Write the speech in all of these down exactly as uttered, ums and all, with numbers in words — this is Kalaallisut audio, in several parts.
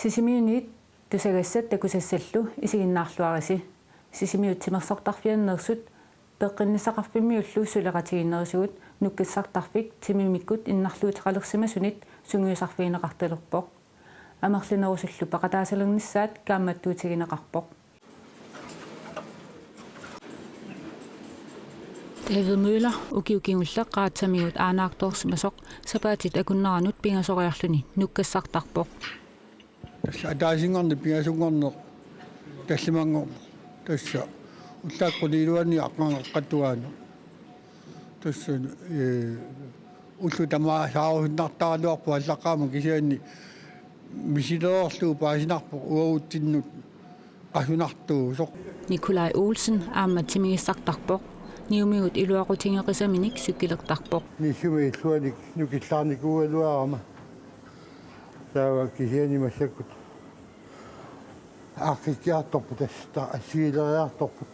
Sisimiuniit tusagassat takusassallu isiginnaarluarisi. Sisimiut timersortarfianneersut peqqinnissaqarfimmiullu suleqatigiinnerisigut nukkassartarfik timimikkut innarluuteqalersimasunit sungiusarfigineqartalerpoq. Amerlanerusullu peqataasalernissaat kaammattuutigineqarpoq. David Møller ukioq kingulleq qaratsamigut aanaartoorsimasoq sapaatit akunneranut pingasoriarluni nukkassartarpoq. Tassa ataasinngorneq pingasunngorneq tallimanngorneq. Tassa ullaakkut iluani aqqangeqqattugaanut. Tassa, ee, ullut tamaasa saarusinnartaraluarpoq aallaqqaammut kisianni misilereerlugu paasinarpoq uagutsinnut qasunartuusoq. Nikolaj Olsen aamma timigissartarpoq. Niumigut iluaqutigeqisaminik cykelertarpoq. Nissumik illuanik nukillaarnikuugaluarama. Taava kisianni massakkut aaqqikkiartorput tassa assigileriartorput.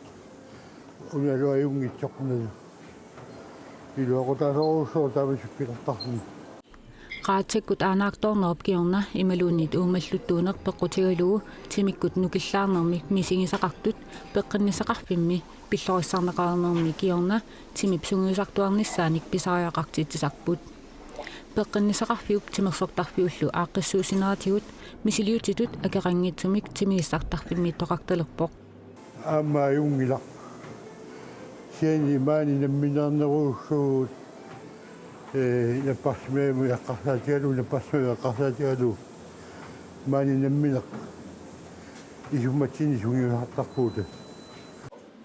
Unalu ajunngitsoq unalu. Iluaqutaasorujussuuvoq taama cykelertarluni. Qaratsakkut aanaartoornerup kingorna imaluunniit uumalluttuuneq peqqutigalugu timikkut nukillaarnermik misigisaqartut peqqinnissaqarfimmi pillorissarneqareernermi kingorna timip sungiusartuarnissaanik pisariaqartitsisarput. Peqqinnissaqarfiup timersortarfiullu aaqqissuussineratigut misiliutitut akeqanngitsumik timigissartarfimmiittoqartalerpoq. Aamma ajunngilaq. Kisianni maani nammineernerujussuuvoq, ee, napparsimmavimmut eqqarsaatigalugu, napparsimmavimmut eqqarsaatigalugu. Maani nammineq isummatsinni sungiusartarpugut.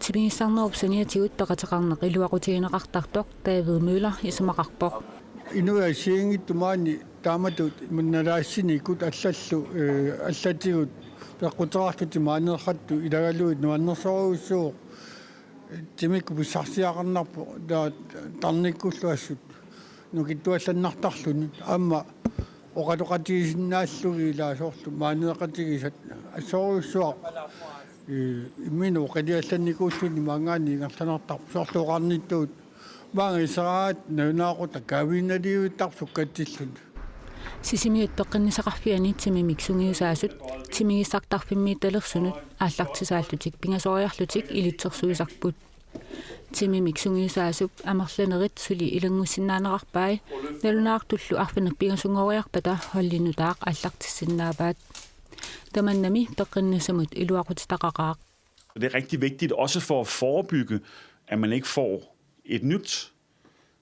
Timigissarnerup saniatigut peqateqarneq iluaqutigineqartartoq David Møller isumaqarpoq. Inuit assigiinngitsut maani taamatut imanna nalaassinikuut allallu, ee, allatigut peqquteqarlutik maaniiqqattut ilagalugit nuannersorujussuuvoq. Timikkut pissarsiaqarnarpoq taava tarnikkullu assut nukittuallannartarluni aamma oqaloqatigisinnaallugit ilaa soorlu maaniiqatigisat assorujussuaq, ee, imminut oqiliallannikuulluni maanngaanniit ingerlanartarpoq soorlu oqarnittut maanga iseraat nalunaaqutaq kaaviinnaliivittarpoq sukkatsilluni. Sisimiut peqqinnissaqarfiani timimik sungiusaasut timigissartarfimmiittalersunut aallartisaallutik pingasoriarlutik ilitsersuisarput. Timimik sungiusaasup amerlanerit suli ilanngussinnaanerarpai nalunaartullu arfineq-pingasunngoriarpata holdinnutaaq aallartissinnaavaat. Tamannami peqqinnissamut iluaqutitaqaqaaq. Det er rigtig vigtigt også for at forebygge, at man ikke får et nyt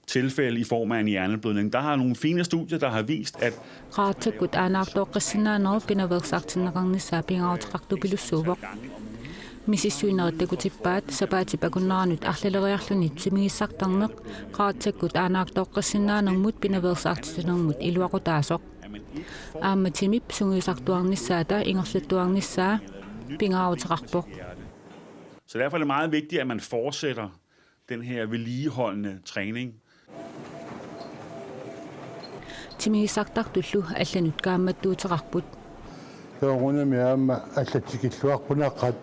tilfælde i form af en hjerneblødning. Der har nogle fine studier, der har vist, at Qaratsakkut aanaartooqqissinnaanerup pinaveersaartinneqarnissaa pingaaruteqartupilussuuvoq. Misissuinerit takutippaat sapaatip akunneranut arlaleriarluni timigissartarneq qaratsakkut aanaartooqqissinnaanermut pinaveersaartitinermut iluaqutaasoq. Aamma timip sungiusartuarnissaata ingerlattuarnissaa pingaaruteqarpoq. Så derfor er det meget vigtigt, at man fortsætter den her vedligeholdende træning. Timigissartartullu allanut kaammattuuteqarput. Soorunami aamma allat tikilluaqqunaqaat.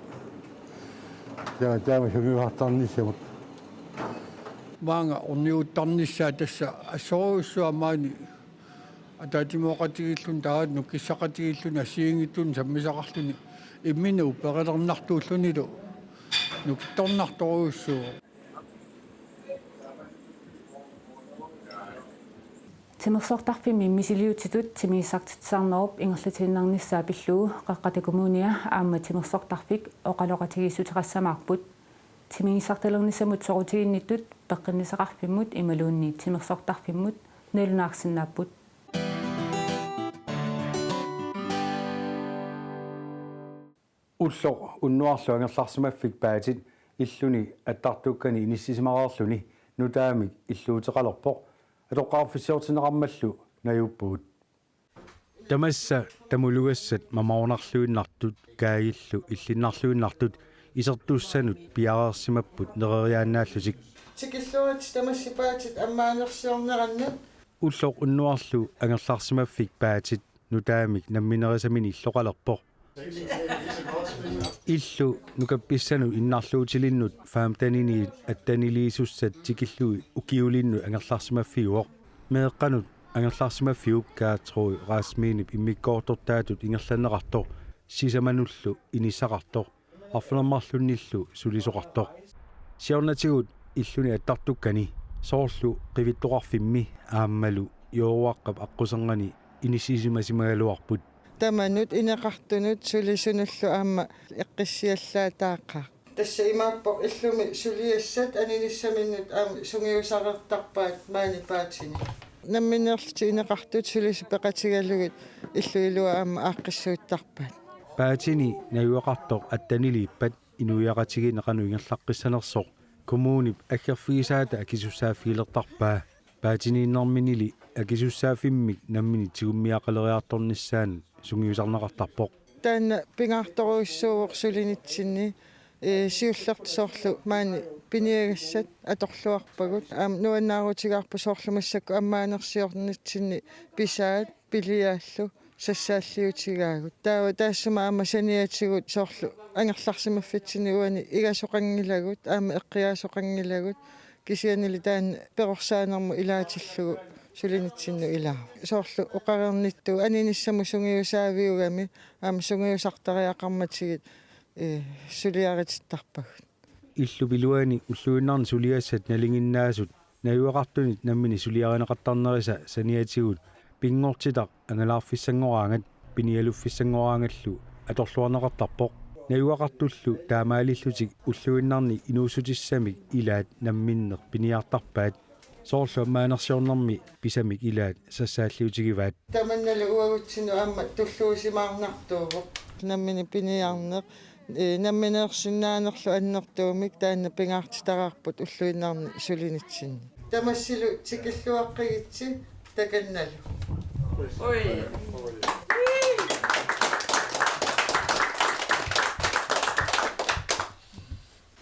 Taava taama sungiusartarnissamut. Maanga orniuttarnissaa tassa assorujussuaq maani ataatsimooqatigiilluni taava nukissaqatigiilluni assigiinngitsunik sammisaqarluni imminut perilernartuullunilu nukittornartorujussuuvoq. Timersortarfimmi misiliutitut timigissartitsisarnerup ingerlatiinnarnissaa pillugu Qeqqata Kommunia aamma timersortarfik oqaloqatigiissuteqassamaarput. Timigissartalernissamut soqutiginnittut peqqinnissaqarfimmut imaluunniit timersortarfimmut nalunaarsinnaapput. Ulloq unnuarlu angerlarsimaffik paatit illuni attartukkani inissisimareerluni nutaamik illuuteqalerpoq, atoqqaarfissiortinneqarmallu najuuppugut. Tamassa tamulugassat mamaornarluinnartut kaagillu illinnarluinnartut isertussanut piareersimapput nereriaannaallutik. Tikilluaritsi tamassi paatit ammaanersiornerannut. Ulloq unnuarlu angerlarsimaffik paatit nutaamik namminerisaminillu illoqalerpoq. Illu nukappissanut innarluutilinnut femteniniit atteniliisussat tikillugit ukiulinnut angerlarsimaffiuvoq. Meeqqanut Angerlarsimaffiup Gertrud Rasminip immikkoortortaatut ingerlanneqartoq sisamanullu inissaqartoq arfineq-marlunnillu sulisoqartoq. Siornatigut illuni attartukkani soorlu qivittoqarfimmi aammalu Jooruaqqap aqquserngani inissisimasimagaluarput. Tamanut ineqartunut sulisunullu aamma eqqissiallaataaqaaq. Tassa imaappoq illumi suliassat aninissaminnut aamma sungiusareertarpaat maani paatini. Nammineerlutik ineqartut sulisut peqatigalugit illup ilua aamma aaqqissuuttarpaat. Paatini najugaqartoq attaniliippat inuiaqatigiinni qanoq ingerlaqqissanersoq kommunip aggerfigisaata akisussaaffigilertarpaa. Paatiniinnerminili akisussaaffimmik nammineq tigummiaqaleriartornissaanut sungiusarneqartarpoq. Taanna pingaartorujussuuvoq sulinitsinni, ee, siullertut soorlu maani piniagassat atorluarpagut. Aamma nuannaarutigaarput soorlu massakkut ammaanersiornitsinni pisaat piliaallu sassaalliutigaagut. Taava taassuma aamma saniatigut soorlu angerlarsimaffitsinni uani igasoqanngilagut, aamma eqqiaasoqanngilagut, kisiannili taanna perorsaanermut ilaatillugu sulinitsinnut ilaavoq. Soorlu oqareernittut aninissamut sungiusaaviugami aamma sungiusartariaqarmatigit, ee, suliaritittarpagut. Illup iluani ulluinnarni suliassat nalinginnaasut najugaqartunit nammineq suliarineqartarnerisa saniatigut pinngortitaq angalaarfissanngoraangat pinialuffissanngoraangallu atorluarneqartarpoq. Najugaqartullu taamaalillutik ulluinnarni inuussutissamik ilaat namminneq piniartarpaat. Soorlu ammaanersiornermi pisamik ilaat sassaalliutigivaat. Tamannalu uagutsinnut aamma tulluusimaarnartuuvoq. Nammineq piniarneq, ee, nammineersinnaanerlu annertuumik taanna pingaartitaraarput ulluinnarni sulinitsinni. Tamassilu tikilluaqqigitsi takannalu. Ui.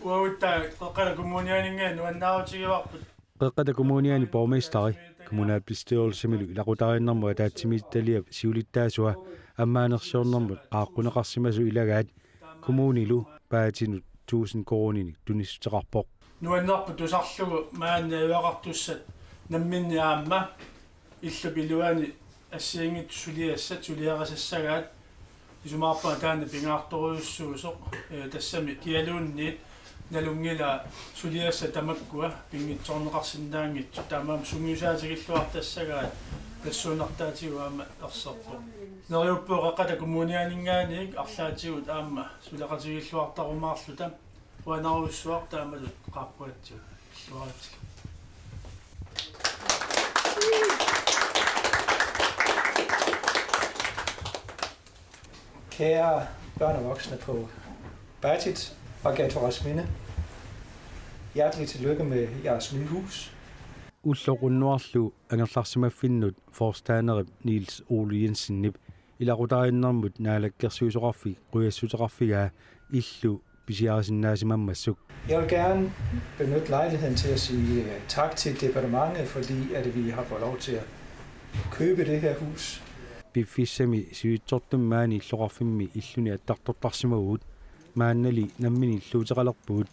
Uagutta Qeqqata Kommunianinngaanniit nuannaarutigivarput. Qeqqata Kommuniani borgmesteri, kommunalbestyrelsimilu ilaqutariinnermut ataatsimiititaliap siulittaasua ammaanersiornermut qaaqquneqarsimasoq ilagaat kommunilu paatinut tusind koruuninik tunissuteqarpoq. Nuannerpoq tusarlugu maani najugaqartussat namminneq aamma illup iluani assigiinngitsut suliassat suliarisassagaat. Isumaqarpunga taanna pingaartorujussuusoq, ee, tassami kialuunniit nalunngilaa suliassat tamakkua pinngitsoorneqarsinnaanngitsut, taamaammat sungiusaatigilluartassagaat tassuunartaatigut aamma erserpoq. Neriuppunga Qeqqata Kommunianinngaanniit arlaatigut aamma suleqatigiilluartarumaarluta. Qujanarujussuaq taamatut qaaqquatsigut. Illuaritsi. Kære børn og voksne på Baatit og Gertrud Rasminde, hjertelig tillykke med jeres nye hus. Ulloq unnuarlu angerlarsimaffinnut forstaanderip Niels Ole Jensenip ilaqutariinnermut naalakkersuisoqarfik qujassuteqarfigaa illu pisiarisinnaasimammassuk. Jeg vil gerne benytte lejligheden til at sige øh, tak til departementet, fordi at vi har fået lov til at købe det her hus. Piffissami sivitsortumik maani illoqarfimmi illuni attartortarsimavugut, maannali nammineq illuuteqalerpugut.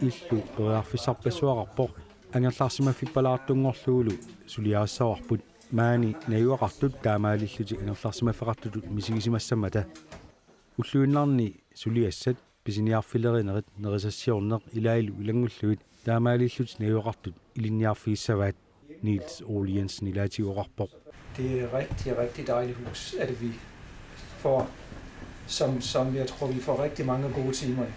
Illu periarfissarpassuaqarpoq, angerlarsimaffippalaartunngorlugulu suliarissavarput. Maani najugaqartut taamaalillutik angerlarsimaffeqartutut misigisimassammata. Ulluinnarni suliassat pisiniarfilerinerit, nerisassiorneq ilaallu ilanngullugit taamaalillutik najugaqartut ilinniarfigissavaat, Niels Ole Jensen ilaatigut oqarpoq. Det er et rigtig, rigtig dejligt hus, at vi får, som, som jeg tror, vi får rigtig mange gode timer i.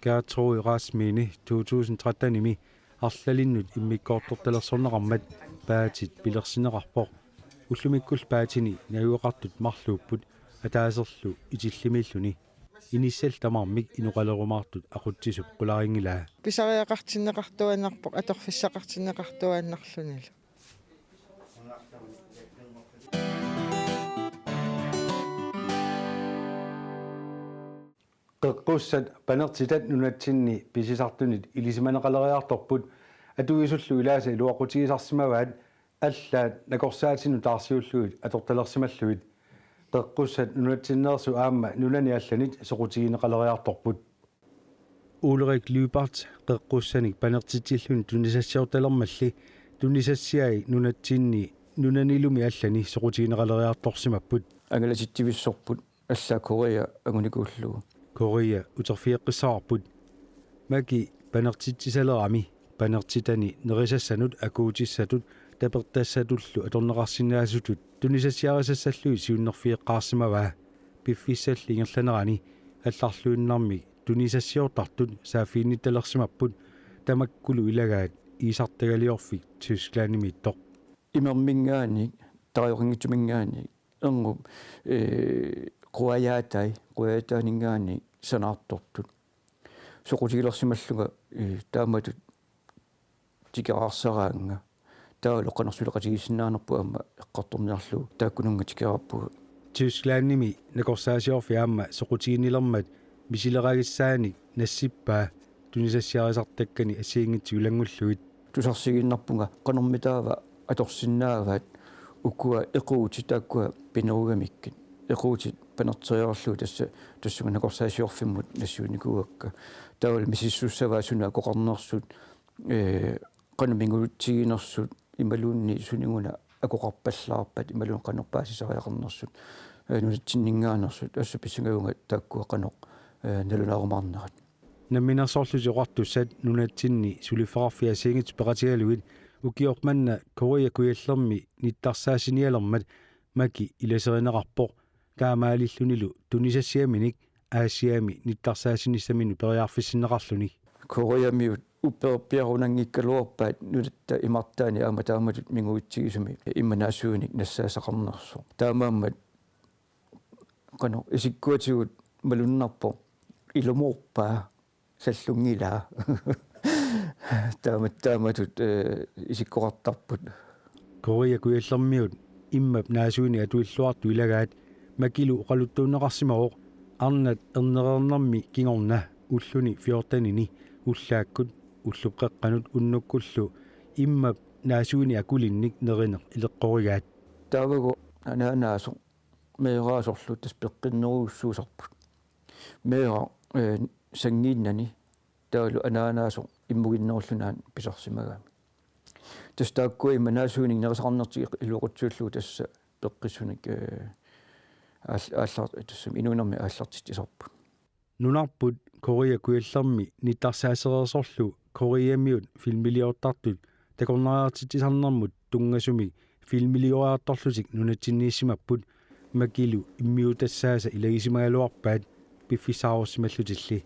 Gertrud Rasmini to tusind tretten-imi arlalinnut immikkoortortalersorneqarmat paatit pilersinneqarpoq. Ullumikkullu paatini najugaqartut marluupput, ataaserlu itillimiilluni. Inissallu tamarmik inoqalerumaartut aqutsisup qularinngilaa. Pisariaqartinneqartuaannarpoq atorfissaqartinneqartuaannarlunilu. Qeqqussat panertitat nunatsinni pisisartunit ilisimaneqaleriartorput, atuisullu ilaasa iluaqutigisarsimavaat allaat nakorsaatinut taarsiullugit atortalersimallugit. Qeqqussat nunatsinneersut aamma nunani allanit soqutigineqaleriartorput. Ulrik Lyberth qeqqussanik panertitsilluni tunisassiortalermalli tunisassiai nunatsinni nunanilumi allani soqutigineqaleriartorsimapput. Angalatitsivissorput allaat Korea angunikuullugu. Korea uterfigeqqissavarput. Maki panertitsisalerami panertitani nerisassanut akuutissatut tapertassatullu atorneqarsinnaasutut tunisassiarisassallugit siunnerfigeqqaarsimavaa. Piffissalli ingerlanerani allarluinnarmik tunisassiortartut saaffiginnittalersimapput, tamakkulu ilagaat iisartagaliorfik Tysklandimiittoq. Imerminngaanniit, tarajoqanngitsuminngaanniit, erngup, ee, quajaatai, quajaataaninngaanniit sanaartortut. Soqutigilersimallunga, ee, taamatut tikeraarsaaraannga. Taavalu qanoq suleqatigiissinnaanerput aamma eqqartorniarlugu taakkununnga tikeraarpunga. Tysklandimi nakorsaasiorfik aamma soqutiginnilermat misileragissaanik nassippaa tunisassiarisartakkani assigiinngitsut ilanngullugit. Tusarsiiginnarpunga qanormitaava atorsinnaavaat ukua equutit taakkua pinerugamikkit. Equutit panerteriarlugit tassa tassunga nakorsaasiorfimmut nassiunnikuuakka. Taavalu misissussavaat suna akoqarnersut, ee, qanoq mingutsiginersut imaluunniit suniguna akoqarpallaarpat imaluunniit qanoq paasisariaqarnersut, ee, nunatsinninngaanneersut, tassa pissangavunga taakkua qanoq, ee, nalunaarumaarnerat. Namminersorlutik Oqartussat nunatsinni suliffeqarfiit assigiinngitsut peqatigalugit ukioq manna Korea Kujallermi nittarsaassinialermat Maki ilaserineqarpoq, taamaalillunilu tunisassiaminik Aasiami nittarsaassinissaminut periarfissinneqarluni. Koreamiut upperpiarunanngikkaluarpaat nunatta imartaani aamma taamatut minguitsigisumik immaqa naasuinik nassaassaqarnersoq. Taamaammat qanoq isikkuatigut malunnarpoq, ilumoorpaa, sallunngilara. Taamat-, taamatut, ee, isikkoqartarput. Korea Kujallermiut immap naasuinik atuilluartut ilagaat Makilu oqaluttuunneqarsimavoq arnat ernereernermi kingorna ulluni fjortenini ullaakkut ullup qeqqanut unnukkullu immap naasuinik akulinnik nerineq ileqqorigaat. Taavagu anaanaasoq meeraasorlu tassa peqqinnerujussuusarput. Meeraq, ee, sanngiinnani taavalu anaanaasoq immuginnerullugu pisarsimagami. Tassa taakkua immaqa naasuinik nerisaqarnertik iluaqutsiullugu tassa peqqissunik, ee, aall-, aallar-, tassami inuunermi aallartitsisarput. Nunarput Korea Kujallermi nittarsaasereersorlu Koreamiut filmiliortartut takornariartitsisarnermut tunngasumik filmilioriartorlutik nunatsinniissimapput, Makilu immiutassaasa ilagisimagaluarpaat piffissaarussimallutilli.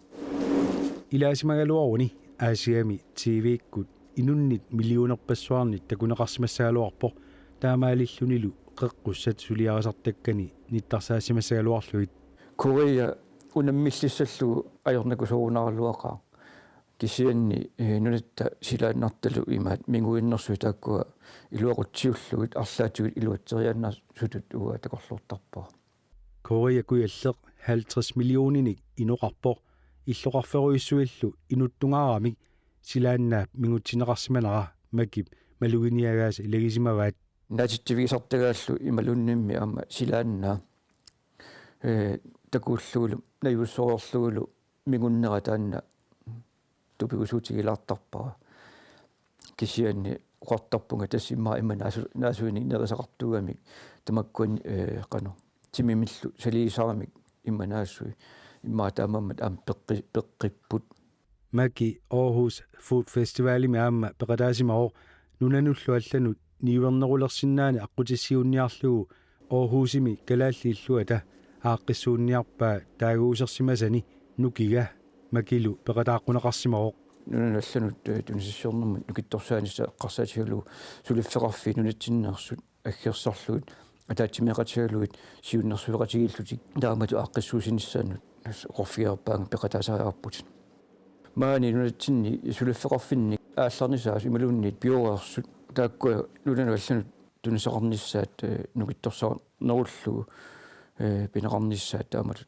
Ilaasimagaluaruni Aasiami T V-kkut inunnit millionerpassuarnit takuneqarsimassagaluarpoq, taamaalillunilu qeqqussat suliarisartakkani nittarsaassimassagaluarlugit. Korea unammillissallugu ajornakusoorunaraluaqaaq. Kisianni, ee, nunatta silaannartalu imaat minguinnersuit taakkua iluaqutsiullugit arlaatigut iluatseriaannaasutut uanga takorloortarpara. Korea Kujalleq halvtreds millioninik inoqarpoq, illoqarferujussuillu inuttungaaramik silaannaap mingutsinneqarsimanera Makip maluginiagaasa ilagisimavaat. Naatitsivigisartagaallu imaluunniimmi aamma silaannaa, ee, takuullugulu, najussoreerlugulu mingunnera taanna tupigusuutigilaartarpara. Kisianni oqartarpunga tassa immaqa immaqa naasu-, naasuinik nerisaqartuugamik tamakkuani, ee, qanoq, timimillu saliisaramik immaqa naasui, immaqa taamaammat aamma peqqi-, peqqipput. Maki Aarhus Food Festivalimi aamma peqataasimavoq nunanullu allanut niuernerulersinnaaneq aqqutissiuunniarlugu Aarhusimi kalaallit illuata aaqqissuunniarpaa taaguusersimasani nukiga Makilu peqataaqquneqarsimavoq. Nunanut allanut, ee, tunisassiornermut nukittorsaanissaa eqqarsaatigalugu suliffeqarfiit nunatsinneersut aggersarlugit ataatsimeeqatigalugit siunnersueqatigiillutik taamatut aaqqissuussinissaannut oqarfigereerpaanga peqataasariaqarputit. Maani nunatsinni suliffeqarfinnik aallarnisaasut imaluunniit pioreersut taakkua nunanut allanut tunisaqarnissaat, ee, nukittorsaanerullugu, ee, pineqarnissaat taamatut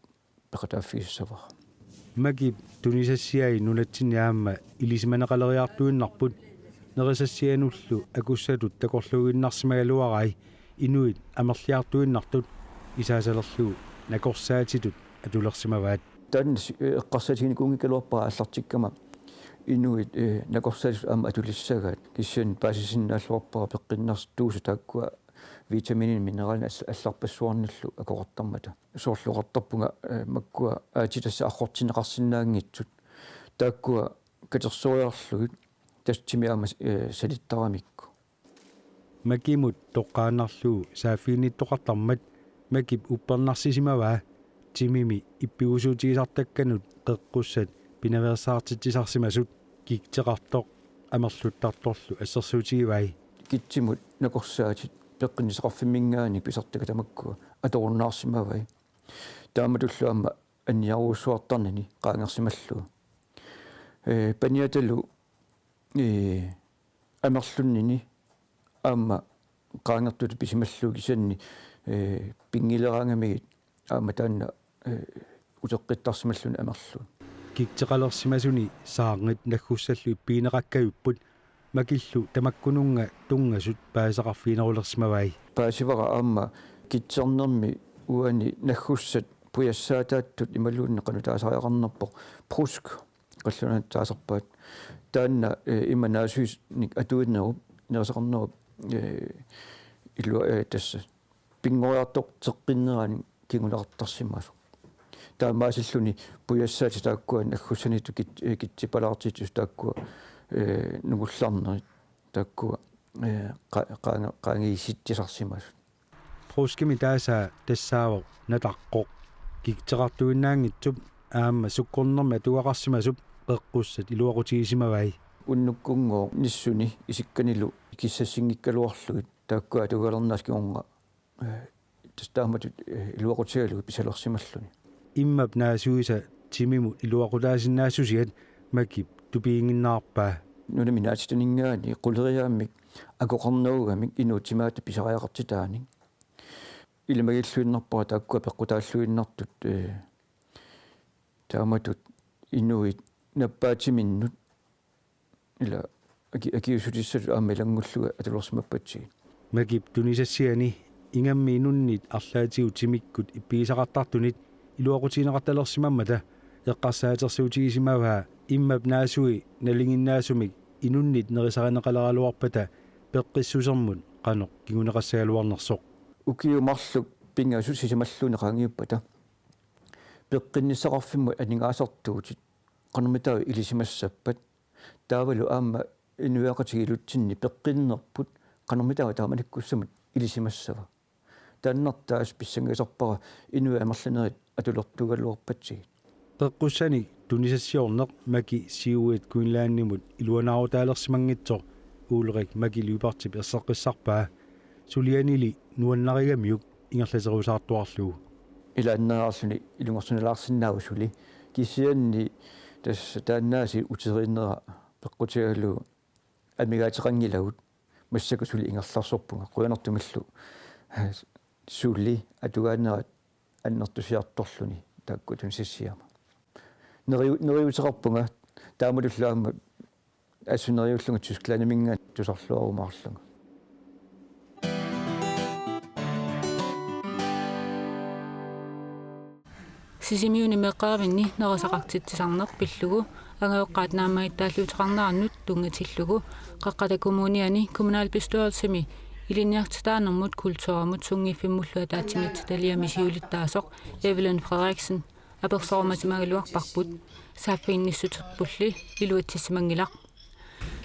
peqataaffigissavara. Makip tunisassiai nunatsinni aamma ilisimaneqaleriartuinnarput, nerisassianullu akussatut takorluuinnarsimagaluarai inuit amerliartuinnartut isaasalerlugu nakorsaatitut atulersimavaat. Taanna si-, ee, eqqarsaatiginikuunngikkaluarpara aallartikkama inuit, ee, nakorsaatitut aamma atulissagaat, kisianni paasisinnaalluarpara peqqinnartuusut taakkua Vitamininik mineralinik all-, allarpassuarnillu akoqartarmata. Soorlu oqartarpunga, eh, makkua aatsitassat arrortinneqarsinnaanngitsut. Taakkua katersoriarlugit tassa timi aamma, eh, salittaramikku. Makimut toqqaannarlugu saaffiginnittoqartarmat Makip uppernarsisimavaa timimi ippigusuutigisartakkanut qeqqussat pinaveersaartitsisarsimasut. Gigteqartoq amerluttartorlu assersuutigivai. Gigtemut nakorsaatit peqqinnissaqarfimminngaanniit pisartakkat tamakkua atorunnaarsimavai. Taamatullu aamma anniarujussuartarnini qaangersimallugu. Eh, paniatalu, eh, amerlunnini aamma qaangertutut pisimallugu kisianni, eh, pinngileraangamigit aamma taanna, eh, uteqqittarsimalluni amerlugu. Gigteqalersimasuni saarngit naggussallu ippigineqakkajupput Makillu tamakkununnga tunngasut paasisaqarfiginerulersimavai. Paasivara aamma gigternermi uani naggussat pujassaataattut imaluunniit qanoq taasariaqarnerpoq, brusk qallunaatut taasarpaat. Taanna, eh, ima naasuinik atuinerup, nerisaqarnerup, eh, ilua-, eh, tassa pinngoriartorteqqinnerani kinguneqartarsimasoq. Taamaasilluni pujassaatit taakkua naggussaniittut git-, eh, gigtepalaartitsisut taakkua, eh, nungullarnerit taakkua, eh, qa-, qaanga-, qaangiissitsisarsimasut. Bruskimi taasaa tassaavoq nataqqoq. Gigteqartuinnaanngitsup aamma sukkornermi atugaqarsimasup qeqqussat iluaqutigisimavai. Unnukkunngooq nissuni isikkanilu kissassinngikkaluarlugit taakkua atugalernersut kingorna, eh, tassa taamatut, eh, iluaqutigalugit pisalersimalluni. Immap naasuisa timimut iluaqutaasinnaassusiat Makip tupiginnginnerarpaa. Nunami naatsitaninngaanniit quleriaammik akoqarnerugamik inuup timaata pisariaqartitaanik. Ilimagilluinnarpara taakkua peqqutaalluinnartut, eh, taamatut inuit nappaatiminnut ila aki-, akiuussutissatut aamma ilanngullugit atulersimappatsigit. Makip tunisassiani ingammik inunnit arlaatigut timikkut ippigisaqartartunit iluaqutigineqartalersimammata eqqarsaatersuutigisimavaa immap naasui nalinginnaasumik inunnit nerisarineqaleraluarpata peqqissusermut qanoq kinguneqassagaluarnersoq. Ukiut marluk pingasut sisamalluunniit qaangiuppata peqqinnissaqarfimmut aningaasartuutit qanormitaava ilisimassappat, taavalu aamma inuiaqatigiilutsinni peqqinnerput qanormitaava taamanikkussamut ilisimassava. Taannartaa tassa pissanngisarpara inuit amerlanerit atulertuugaluarpatsigit. Qeqqussanik tunisassiorneq Maki Siouxet Greenlandimut iluanaarutaalersimanngitsoq Ulrik Maki Lyberthip erseqqissarpaa. Sulianili nuannarigamiuk ingerlaterusaartuarlugu. Ilaannaarluni ilungersunalaarsinnaavoq suli. Kisianni tassa taannaasiit uteriinnera peqqutigalugu amigaateqanngilagut, massakkut suli ingerlaarsorpunga qujanartumillu, eh, suli atugaanerat annertusiartorluni taakkua tunisassiama. Neriu-, neriuuteqarpunga taamatullu aamma assut neriullunga Tysklandiminngaanniit tusarluarumaarlunga. Sisimiuni meeqqerivinni nerisaqartitsisarneq pillugu angajoqqaat naammagittaalliuteqarnerannut tunngatillugu Qeqqata Kommuniani kommunalbestyrelsimi ilinniartitaanermut kulturimut sunngiffimmullu ataatsimiititaliami siulittaasoq Evelyn Frederiksen apersorumasimagaluarparput. Saaffiginnissuterpulli iluatsissimanngilaq.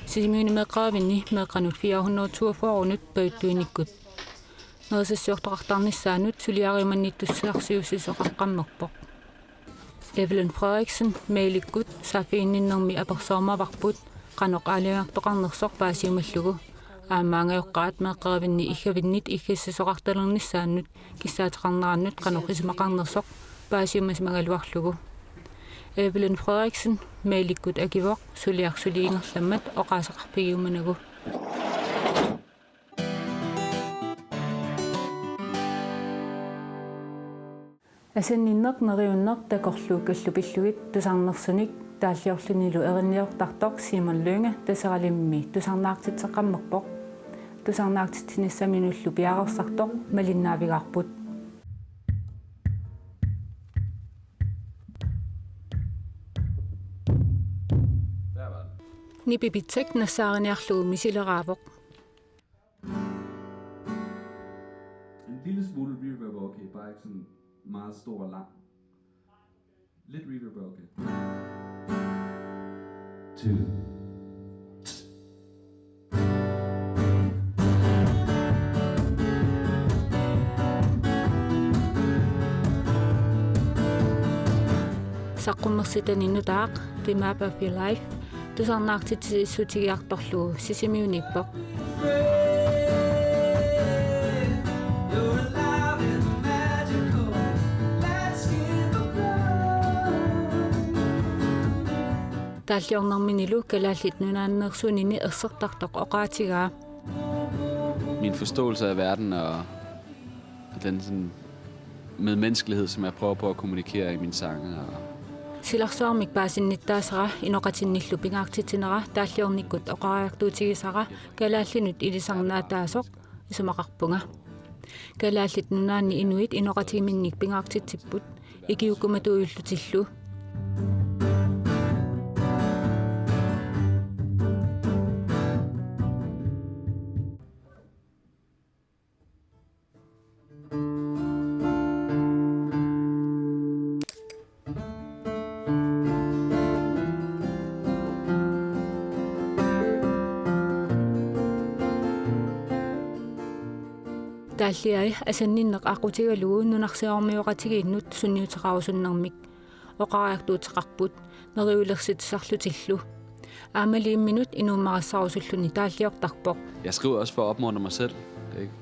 Sisimiuni meeqqerivinni meeqqanut fire hundrede toogfyrrenut pajuttuinikkut nerisassiortoqartarnissaannut suliariumannittussarsiussisoqaqqammerpoq. Evelyn Frederiksen mailikkut saaffiginninnermi apersorumavarput qanoq aalajangertoqarnersoq paasiumallugu. Aamma angajoqqaat meeqqerivinni iggavinnit iggassisoqartalernissaannut kissaateqarnerannut qanoq isumaqarnersoq paasiumasimagaluarlugu. Evelyn Frederiksen mailikkut akivoq suliaq suli ingerlammat oqaaseqarfigiumanagu. Asanninneq neriunneq takorluukkallu pillugit tusarnersunik taalliorlunilu erinniortartoq Simon Lynge Taseralimmi tusarnaartitseqqammerpoq. Tusarnaartitsinissaminullu piareersartoq malinnaavigaarput. Nipi pitsak nassaariniarlugu misileraavoq. Sådan meget stor og lang. Lidt reverb, okay. Two. Saqqummersitani nutaaq, The Map of Your Life, tusarnaartitsissutigiartorlugu Sisimiuniippoq. Taalliornerminilu Kalaallit Nunaanneersuunini ersertartoq oqaatigaa. Min forståelse af verden og, og den sådan medmenneskelighed, som jeg prøver på at kommunikere i mine sange. Og silarsuarmik paasinnittaasara inoqatinnillu pingaartitsinera taalliornikkut oqariartuutigisara kalaallinut ilisarnaataasoq isumaqarpunga. Kalaallit Nunaanni inuit inoqatigiminnik pingaartitsipput ikiuukkumatuujullutillu. Taalliai asanninneq aqutigalugu nunarsuarmioqatigiinnut sunniuteqarusunnermik oqariartuuteqarput neriulersitsisarlutillu. Aammali imminut inuummarissarusulluni taalliortarpoq. Jeg skriver også for at opmuntre mig selv, ikke?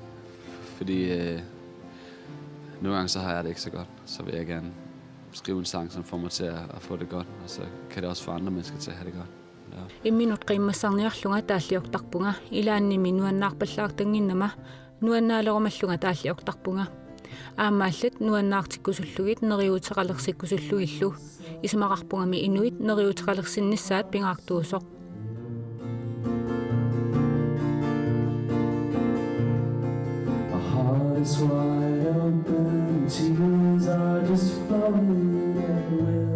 Fordi øh, nogle gange så har jeg det ikke så godt, så vil jeg gerne skrive en sang, som får mig til at, at få det godt, og så kan det også få andre mennesker til at have det godt. Ja. Imminut qiimmassarniarlunga taalliortarpunga, ilaannimi nuannaarpallaartannginnama nuannaalerumallunga taalliortarpunga. Aammaallat nuannaartikkusullugit neriuuteqalersikkusullugillu. Isumaqarpungami inuit neriuuteqalersinnissaat pingaartuusoq. My heart is wide open, tears are just flowing at will.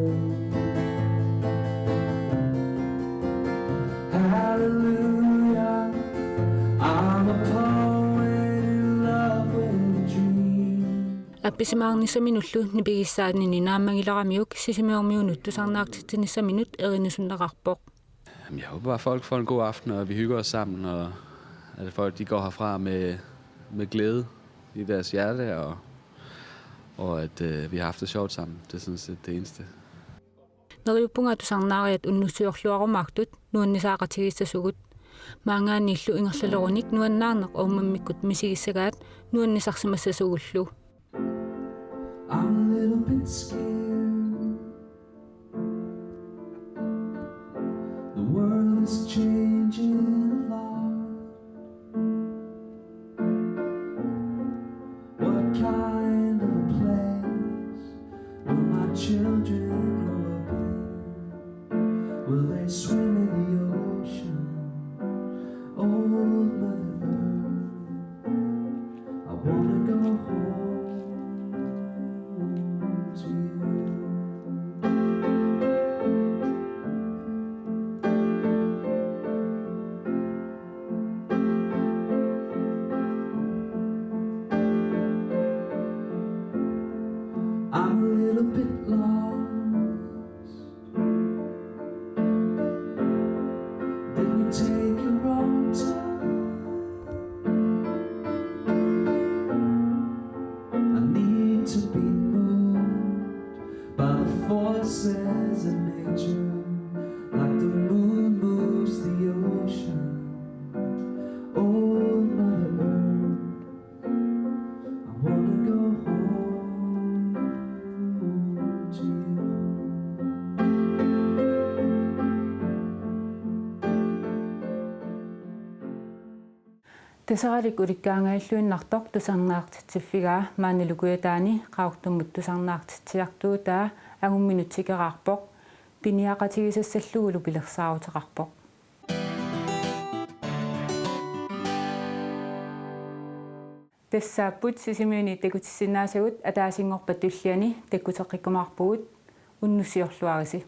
Hallelujah, I'm a poet in love with a dream. Appisimaarnissaminullu nipigissaanini naammagileramiuk Sisimiormiunut tusarnaartitsinissaminut erinisunneqarpoq. Jamen, jeg håber bare, at folk får en god aften, og vi hygger os sammen, og at folk de går herfra med, med glæde i deres hjerte, og, og at øh, vi har haft det sjovt sammen. Det er sådan set det eneste. Neriuppunga tusarnaariat unnussiorluarumaartut nuannisaaqatigiissasugut. Maanngaanniillu ingerlalerunik nuannaarneq uummammikkut misigissagaat nuannisarsimassasugullu. I'm a little bit scared. The world is changing a lot. What kind of a place will my children grow up in? Will they swim in the ocean? Old Mother Earth, I wanna go home to you. I'm a little bit lost. Did we take a wrong turn? I need to be moved by the forces of nature, like the moon moves the ocean. Old Mother Earth, I wanna go home to you. Taseralik ulikkaangalluinnartoq tusarnaartitsiffigaa maanilu Kujataani Qaqortumut tusarnaartitsiartuutaa angumminut tikeraarpoq, piniaqatigisassallugulu pilersaarutaqarpoq. Tassaapput Sisimiuni takutissinnaasagut, ataasinngorpat tulliani takkuteqqikkumaarpugut, unnussiorluarisi.